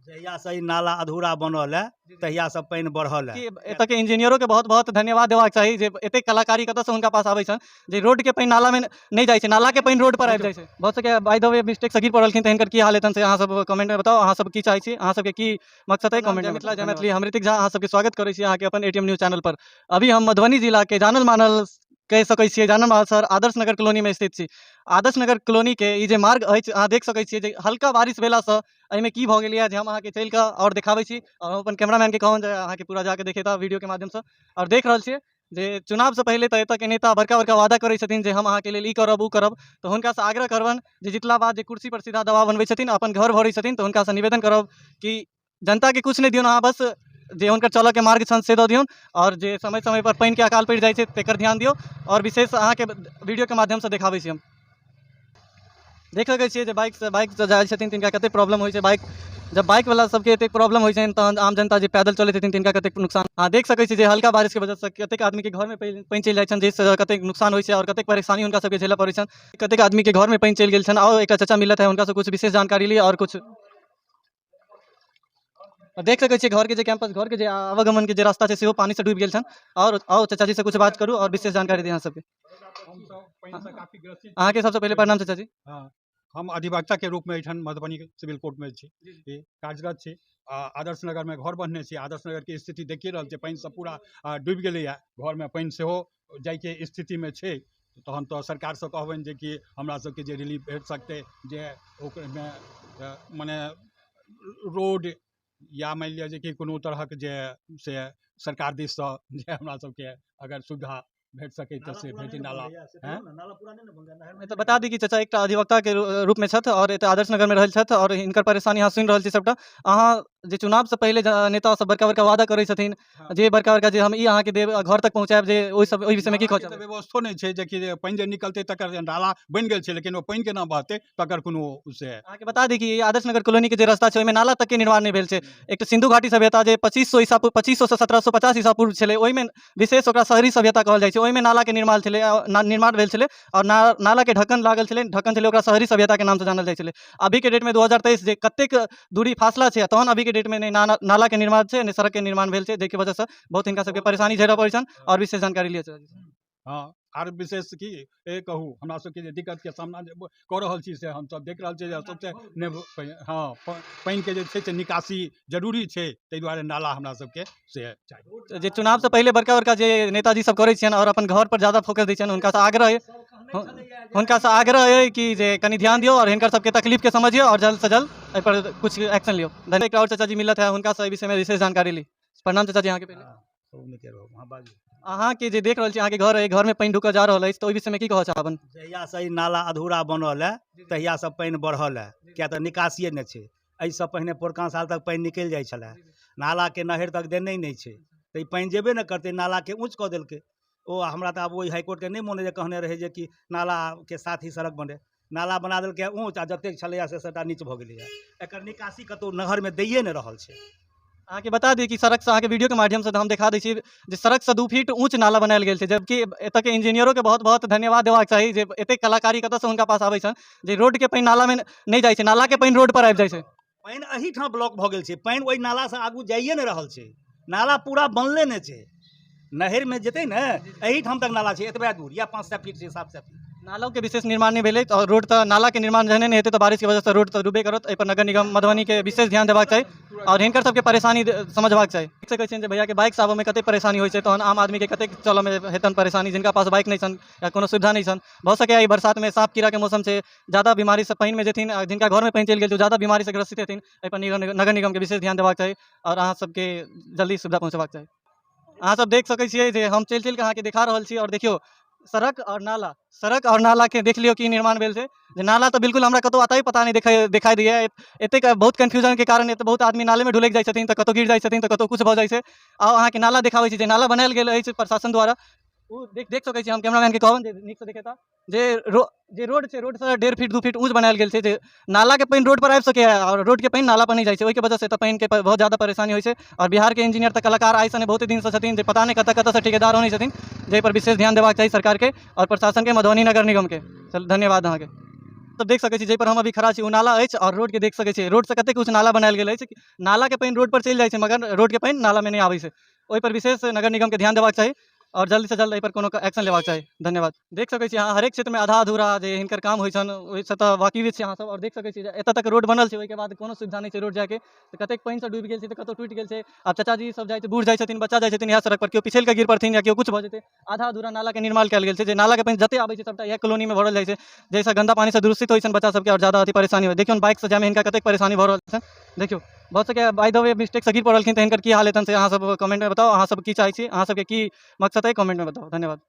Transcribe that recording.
जहियासँ ई नाला अधूरा बनल है तहियासँ पानि बढ़ल है। कि एतऽ के इंजीनियरोके बहुत बहुत धन्यवाद देबाक चाही जे एतेक कलाकारी कतऽसँ हुनका पास आबै छनि जे रोडके पानि नालामे नहि जाइ छै, नालाके पानि रोड पर आबि जाइ छै। भऽ सकैए बाय the way mistake सँ गिर पड़लखिन तऽ हिनकर की हाल हेतनि से अहाँ सब कमेंटमे बताउ। अहाँ सब की चाहै छी, अहाँ सबके की मकसद है कमेंट। मिथिला जय मैथिली, हम ऋतिक झा अहाँ सबके स्वागत करै छी अहाँके अपन एटीएम न्यूज चैनल पर। अभी हम मधुबनी जिलाके जानल मानल कहि सकै छियै जानल मानल शहर आदर्श नगर कॉलोनीमे स्थित छी। आदर्श नगर कॉलोनीके ई जे मार्ग अछि अहाँ देख सकै छियै जे हल्का बारिश भेलासँ एहिमे की भऽ गेलैए, जे हम अहाँके चलि कऽ आओर देखाबै छी आओर हम अपन कैमरामैनके कहबनि जे अहाँके पूरा जाकऽ देखेता वीडियोके माध्यमसँ। आओर देख रहल छियै जे चुनावसँ पहिले तऽ एतऽके नेता बड़का बड़का वादा करै छथिन जे हम अहाँके लेल ई करब ओ करब, तऽ हुनकासँ आग्रह करबनि जे जितला बाद जे कुर्सीपर सीधा दबाव बनबै छथिन अपन घर भरै छथिन, तऽ हुनकासँ निवेदन करब कि जनताके किछु नहि दियौन, अहाँ बस जे हुनकर चलऽके मार्ग छनि से दऽ दियौन आओर जे समय समयपर पानिके अकाल पड़ि जाइ छै तकर ध्यान दियौ। आओर विशेष अहाँके वीडियोके माध्यमसँ देखाबै छी, हम देख सकै छियै जे बाइकसँ बाइकसँ जाइ छथिन तिनका कतेक प्रॉब्लम होइ छै। बाइक जब बाइकवला सबके एतेक प्रॉब्लम होइ छनि तहन आम जनता जे पैदल चलैत हेथिन तिनका कतेक नुकसान। अहाँ देख सकै छी जे हल्का बारिशके वजहसँ कतेक आदमीके घरमे पानि चलि जाइ छनि, जाहिसँ कतेक नुकसान होइ छै आओर कतेक परेशानी हुनका सबके झेलऽ पड़ै छनि। कतेक आदमीके घरमे पानि चलि गेल छनि। आओर एकटा चचा मिलत है, हुनकासँ किछु विशेष जानकारी ली। आओर किछु देख सकै छियै घरके जे कैंपस, घरके जे आवागमनके जे रास्ता छै सेहो पानिसँ डूबि गेल छनि। आओर आउ चाचाजीसँ किछु बात करू आओर विशेष जानकारी दी अहाँ सबके। अहाँके सबसँ पहिले प्रणाम चाचाजी। हँ, हम अधिवक्ताके रूपमे एहिठाम मधुबनी सिविल कोर्टमे छी, कार्यरत छी आ आदर्श नगरमे घर बन्हने छी। आदर्श नगरके स्थिति देखिए रहल छी, पानिसँ पूरा डूबि गेलैए, घरमे पानि सेहो जाइके स्थितिमे छै। तहन तऽ सरकारसँ कहबनि जे कि हमरा सबके जे रिलीफ भेट सकतै, जे ओकरमे मने रोड या मानि लिअ जे कि कोनो तरहक जे से सरकार दिससँ जे हमरा सबके अगर सुविधा भेट सकै तऽ से भेटै। नाला तऽ बता दी कि चाचा एकटा अधिवक्ताके रूपमे छथि आओर एतऽ आदर्श नगरमे रहल छथि आओर हिनकर परेशानी अहाँ सुनि रहल छी सबटा। अहाँ जे चुनावसँ पहिले नेता सब बड़का बड़का वादा करै छथिन जे बड़का बड़का जे हम ई अहाँके देब घर तक पहुँचायब, जे ओहि सब ओहि विषयमे की कहब? व्यवस्थो नहि छै जे कि पानि जे निकलतै तकर नाला बनि गेल छै, लेकिन ओ पानि केना बहतै तकर कोनो से। अहाँके बता दी कि आदर्श नगर कॉलोनीके जे रास्ता छै ओहिमे नाला तकके निर्माण नहि भेल छै। एकटा सिन्धु घाटी सभ्यता जे 2500 ईसा पूर्व, 2500 सँ 1750 ईसा पूर्व छलै, ओहिमे विशेष ओकरा शहरी सभ्यता कहल जाइ छै। ओहिमे नालाके निर्माण छलै, निर्माण भेल छलै आओर नालाके ढक्कन लागल छलै, ढक्कन छलै, ओकरा शहरी सभ्यताके नामसँ जानल जाइ छलै। अभीके डेटमे 2023 जे कतेक दूरी फासला छै, तहन अभीके डेटमे नहि नालाके निर्माण छै नहि सड़कके निर्माण भेल छै, जाहिके वजहसँ बहुत हिनका सबके परेशानी झेलऽ पड़ै छनि। आओर विशेष जानकारी लिअ। हँ, आर विशेष की ए कहू, हमरा सबके जे दिक्कतके सामना जे कऽ रहल छी से हमसब देख रहल छी जे सबसँ नहि। हँ, पानिके जे छै से निकासी जरूरी छै, ताहि दुआरे नाला हमरा सबके से चाही। जे चुनावसँ पहिले बड़का बड़का जे नेताजी सब करै छियनि आओर अपन घर पर ज्यादा फोकस दै छियनि, हुनकासँ आग्रह अइ, हुनकासँ आग्रह अइ कि जे कनि ध्यान दियौ आओर हिनकर सबके तकलीफके समझियौ आओर जल्दसँ जल्द एहिपर किछु एक्शन लियौ। धन्यवाद। एकटा आओर चाचाजी मिलत है, हुनकासँ एहि विषयमे विशेष जानकारी ली। प्रणाम चाचाजी। अहाँके पहिले खूब नीके रहू। हँ, बाजू। अहाँके जे देख रहल छी अहाँके घर अइ, घरमे पानि ढुकऽ जा रहल अछि, तऽ ओहि विषयमे की कहऽ चाहबनि? जहियासँ ई नाला अधूरा बनल है तहियासँ पानि बढ़ल है, किया तऽ निकासिए नहि छै। एहिसँ पहिने पोरका साल तक पानि निकलि जाइ छलै, नालाके नहरि तक देने नहि छै तऽ ई पानि जेबे ने करतै। नालाके ऊँच कऽ देलकै ओ। हमरा तऽ आब ओहि हाईकोर्टके नहि मोन अइ जे कहने रहै जे कि नालाके साथ ही सड़क बने। नाला बना देलकै ऊँच आ जतेक छलैए से सभटा नीच भऽ गेलैए। एकर निकासी कतहु नहरमे दैए नहि रहल छै। अहाँके बता दी कि सड़कसँ अहाँके वीडियोके माध्यमसँ हम देखा दै छी जे सड़कसँ 2 फीट ऊँच नाला बनायल गेल छै, जबकि एतऽके इंजीनियरोके बहुत बहुत धन्यवाद देबाक चाही जे एतेक कलाकारी कतऽसँ हुनका पास आबै छनि जे रोडके पानि नालामे नहि जाइ छै, नालाके पानि रोड पर आबि जाइ छै। पानि एहिठाम ब्लॉक भऽ गेल छै, पानि ओहि नालासँ आगू जाइए नहि रहल छै। नाला पूरा बनले नहि छै, नहरिमे जेतै ने, एहिठाम तक नाला छै, एतबे दूर या 500 फीट छै, 700 फीट। नालोके विशेष निर्माण नहि भेलै आओर रोड तऽ नालाके निर्माण जहने नहि हेतै तऽ बारिशके वजहसँ रोड तऽ डूबे करत। एहिपर नगर निगम मधुबनीके विशेष ध्यान देबाक चाही आओर हिनकर सबके परेशानी समझबाक चाही। देख सकै छियनि जे भैयाके बाइकसँ आबऽमे कतेक परेशानी होइ छै, तहन आम आदमीके कतेक चलऽमे हेतनि परेशानी जिनका पास बाइक नहि छनि या कोनो सुविधा नहि छनि। भऽ सकैए ई बरसातमे साँप कीड़ाके मौसम छै, ज्यादा बीमारीसँ पानिमे जेथिन, जिनका घरमे पानि चलि गेल छै ओ ज्यादा बीमारीसँ ग्रसित हेथिन। एहिपर नगर निगमके विशेष ध्यान देबाक चाही आओर अहाँ सबके जल्दी सुविधा पहुँचेबाक चाही। अहाँ सब देख सकै छियै जे हम चलि चलि कऽ अहाँके देखा रहल छी आओर देखियौ सड़क आओर नाला, सड़क आओर नालाके देख लियौ की निर्माण भेल छै। जे नाला तऽ बिल्कुल हमरा कतहु अतै पता नहि देखाइ दैए। एतेक बहुत कन्फ्यूजनके कारण एतऽ बहुत आदमी नालेमे ढुलकि जाइ छथिन तऽ कतहु गिर जाइ छथिन तऽ कतहु किछु भऽ जाइ छै। आउ अहाँके नाला देखाबै छी जे नाला बनायल गेल अछि प्रशासन द्वारा, ओ देख सकै छी। हम कैमरामैनके कहबनि जे नीकसँ देखेता जे रोड छै, रोडसँ 1.5 फीट 2 फीट ऊँच बनायल गेल छै जे नालाके पानि रोड पर आबि सकैए आओर रोडके पानि नाला पर नहि जाइ छै। ओहिके वजहसँ एतऽ पानिके बहुत ज्यादा परेशानी होइ छै। आओर बिहारके इंजीनियर तऽ कलाकार आइसँ नहि बहुते दिनसँ छथिन जे पता नहि कतऽ कतऽसँ ठेकेदार अनै छथिन, जाहिपर विशेष ध्यान देबाक चाही सरकारके आओर प्रशासनके, मधुबनी नगर निगमके। चलू, धन्यवाद अहाँके। तऽ देख सकै छी जाहिपर हम अभी खड़ा छी ओ नाला अछि आओर रोडके देख सकै छी, रोडसँ कतेक ऊँच नाला बनायल गेल अछि। नालाके पानि रोड पर चलि जाइ छै, मगर रोडके पानि नालामे नहि आबै छै। ओहिपर विशेष नगर निगमके ध्यान देबाक चाही आओर जल्दसँ जल्द एहिपर कोनो एक्शन लेबाक चाही। धन्यवाद। देख सकै छी अहाँ, हरेक क्षेत्रमे आधा अधूरा जे हिनकर काम होइ छनि, ओहिसँ तऽ वाकिफ छी अहाँसभ। आओर देख सकै छी जे एतऽ तक रोड बनल छै, ओहिके बाद कोनो सुविधा नहि छै रोड जायके। तऽ कतेक पानिसँ डूबि गेल छै, तऽ कतहु टूटि गेल छै। आब चाचाजी सब जाइ छै, बूढ़ जाइ छथिन, बच्चा जाइ छथिन इएह सड़क पर, केओ पिछड़ि कऽ गिर पड़थिन या केओ किछु भऽ जेतै। आधा अधूरा नालाके निर्माण कयल गेल छै, जे नालाके पानि जते आबै छै सबटा इएह कॉलोनीमे भरल जाइ छै, जाहिसँ गन्दा पानिसँ दूषित होइ छनि बच्चा सबके आओर ज्यादा अथी परेशानी होइ। देखियौ, बाइकसँ जायमे हिनका कतेक परेशानी भऽ रहल छनि। देखियौ, भऽ सकैए बाय the way मिस्टेकसँ गिर पड़लखिन, तऽ हिनकर की हाल हेतनि से अहाँ सब कमेंटमे बताउ। अहाँ सब की चाहै छी, अहाँ सबके की मकसद अइ, कमेंटमे बताउ। धन्यवाद।